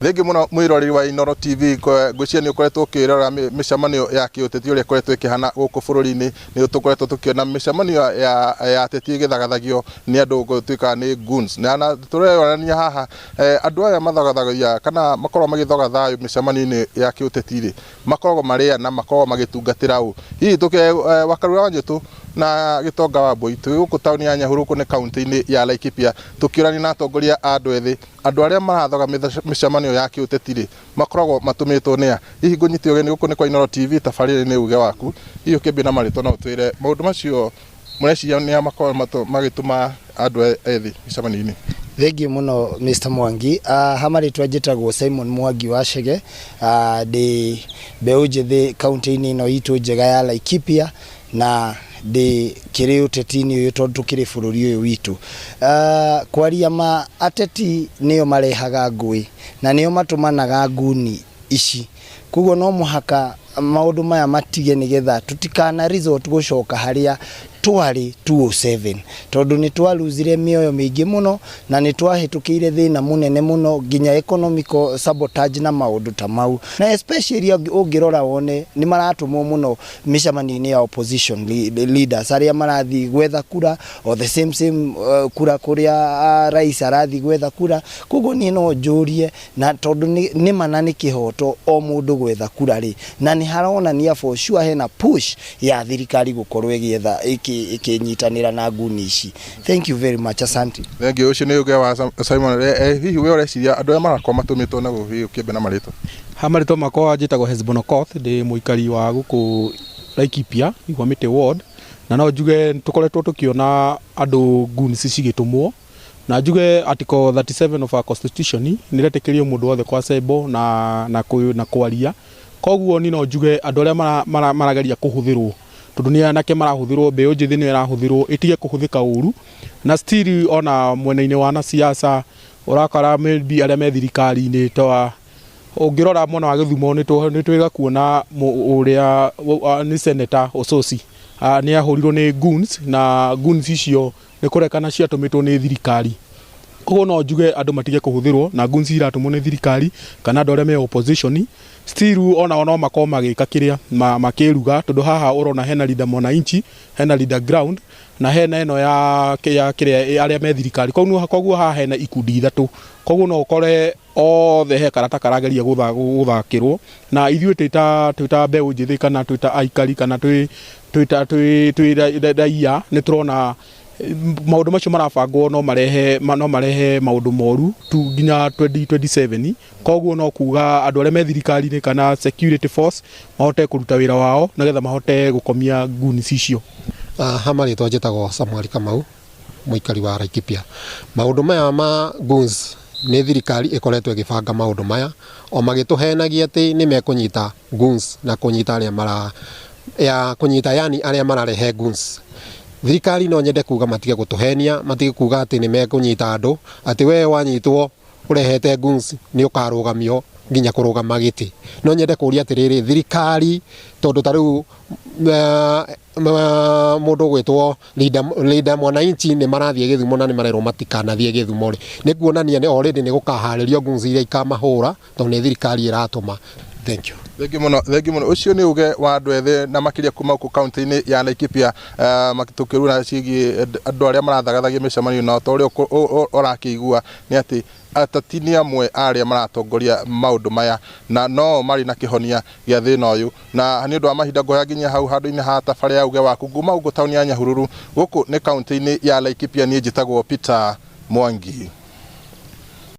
Thengiũ mũno mwĩroreri wa Inooro TV. Ngwĩciria nĩ ũkoretwo ũkĩrora mĩcemanio ya kĩũteti ũrĩa ĩkoretwo ĩkĩhana gũkũ bũrũri-inĩ. Nĩ tũkoretwo tũkĩona mĩcemanio ya ateti ĩgĩthagathagio nĩ andũ gũtuĩka nĩ goons. Na tũreyonania haha andũ aya mathagathagia kana makoragwo magĩthoga thayũ mĩcemanio-inĩ ya kĩũteti rĩ, makoragwo marĩ a na makoragwo magĩtungatĩra ũ? Hihi Wakarura Wanjĩtũ na Gĩtonga wa Mbũi twĩ gũkũ taũni ya Nyahururu nĩ kaũntĩ-inĩ ya Laikipia tũkĩũrania na atongoria a andũ ethĩ. Andũ arĩa marathoga mĩcemanio ya kĩũteti rĩ, makoragwo matũmĩtwo nĩ a? Hihi ngũnyite ũgeni gũkũ nĩ kwa Inooro TV, tabarĩra nĩ uge waku. Hihi ũkĩambia na marĩtwa no ũtwĩre maũndũ macio mũreciria nĩa makoragwo magĩtũma andũ ethĩ mĩcemanio-inĩ? Thengiũ mũno Mr Mwangi. Ha marĩtwa njĩtagwo Simon Mwangi wa Chege. Ndĩ mbeũ njĩthĩ kaũntĩ-inĩ ĩno itũ njega ya Laikipia na ndĩ kĩrĩ ũteti-inĩ ũyũ tondũ tũkĩrĩ bũrũri ũyũ witũ. Kwaria ma, ateti nĩo marehaga ngũĩ na nĩo matũmanaga nguni ici. Koguo no mũhaka maũndũ maya matige nĩgetha tũtikana resort gũcoka harĩa twarĩ 2007 tondũ nĩ twaruzire mĩoyo mĩingĩ mũno na nĩ twahĩtũkĩire thĩna mũnene mũno nginya economical sabotage na maũndũ ta mau. Na especially ũngĩrora wone nĩ maratũmwo mũno mĩcemanio-inĩ ya opposition leaders arĩa marathiĩ gwetha kura o the same same kura kũrĩa rais arathiĩ gwetha kura. Koguo niĩ no njũrie na tondũ nĩ ma na nĩ kĩhoto o mũndũ gwetha kura rĩ, na nĩ haronania for sure hena push ya thirikari gũkorwo ĩgĩetha ĩkĩnyitanĩra na nguni ici. Thank you very much, asante. Thengiũ, ũcio nĩ uge wa Simon. Hihi we ũreciria andũ arĩa marakorwo matũmĩtwo na hihi ũkĩambia na marĩtwa? Ha marĩtwa makwa njĩtagwo Hesbon Okoth, ndĩ mũikari wa gũkũ Laikipia, Igwamĩtĩ ward, na no njuge tũkoretwo tũkĩona andũ goons cigĩtũmwo, na njuge article 37 of our constitution nĩ ĩretĩkĩria mũndũ wothe kũ assemble na kwaria. Koguo niĩ no njuge andũ arĩa marageria kũhũthĩrwo, tondũ nĩ anake marahũthĩrwo, mbeũ njĩthĩ nĩyo ĩrahũthĩrwo, ĩtige kũhũthĩka ũru. Na still ona mwena-inĩ wa siasa ũrakora maybe arĩa me thirikari-inĩ, ta ũngĩrora mwena wa Gĩthumo nĩ twĩga kuona ũrĩa nĩ Senator Osotsi nĩ ahũrirwo nĩ goons, na goons icio nĩ kũrekana ciatũmĩtwo nĩ thirikari. Koguo no njuge andũ matige kũhũthĩrwo na goons iratũmwo nĩ thirikari kana andũ arĩa me opposition. Still onao no makorwo magĩka kĩrĩa makĩruga, tondũ haha ũrona hena Linda Mwananchi, hena Linda Ground na hena ĩno ya kĩrĩa arĩa me thirikari. Koguo haha hena ikundi ithatũ, koguo no ũkore othe he karata karageria gũthakĩrwo. Na ithuĩ twĩ ta mbeũ njĩthĩ kana twĩ ta aikari kana twĩ ta twĩ raia, nĩ tũrona maũndũ macio marabangwo no marehe maũndũ moru tu nginya 2027. Koguo no kuga andũ arĩa me thirikari-inĩ kana security force mahote kũruta wĩra wao nĩgetha mahote gũkomia goons icio. Ha marĩtwa njĩtagwo Samuel Kamau, mũikari wa Laikipia. Maũndũ maya ma goons, nĩ thirikari ĩkoretwo ĩgĩbanga maũndũ maya o magĩtũhenagia atĩ nĩ mekũnyita goons na kũnyita arĩa mara ya kũnyita, yani arĩa mararehe goons. Thirikari no nyende kuga matige gũtũhenia, matige kuga atĩ nĩ mekũnyita andũ, atĩ we wanyitwo ũrehete goons nĩ ũkarũgamio nginya kũrũgama gĩtĩ. No nyende kũria atĩrĩrĩ thirikari, tondũ ta rĩu mũndũ ũgwĩtwo Linda Mwananchi nĩ marathiĩ Gĩthumo na nĩ marerwo matikanathiĩ Gĩthumo rĩ, nĩ kuonania nĩ already nĩ gũkaharĩrio goons iria ikamahũra tondũ nĩ thirikari ĩratũma. Thank you. Thengiũ mũno, thengiũ mũno. Ũcio nĩ uge wa andũ ethĩ na makĩria kuma gũkũ kaunti-inĩ ya Laikipia, tũkĩrura ciĩgiĩ andũ arĩa marathagathagia mĩcemanio. Na ta ũrĩa ũrakĩigua nĩ atĩ ateti nĩ amwe a arĩa maratongoria maũndũ maya na no marĩ na kĩhonia gĩa thĩna ũyũ. Na nĩ ũndũ wa mahinda ngoya nginya hau handũ-inĩ ha tabarĩra ya uge waku nguma gũkũ taũni ya Nyahururu, gũkũ nĩ kaunti-inĩ ya Laikipia. Niĩ njĩtagwo Peter Mwangi.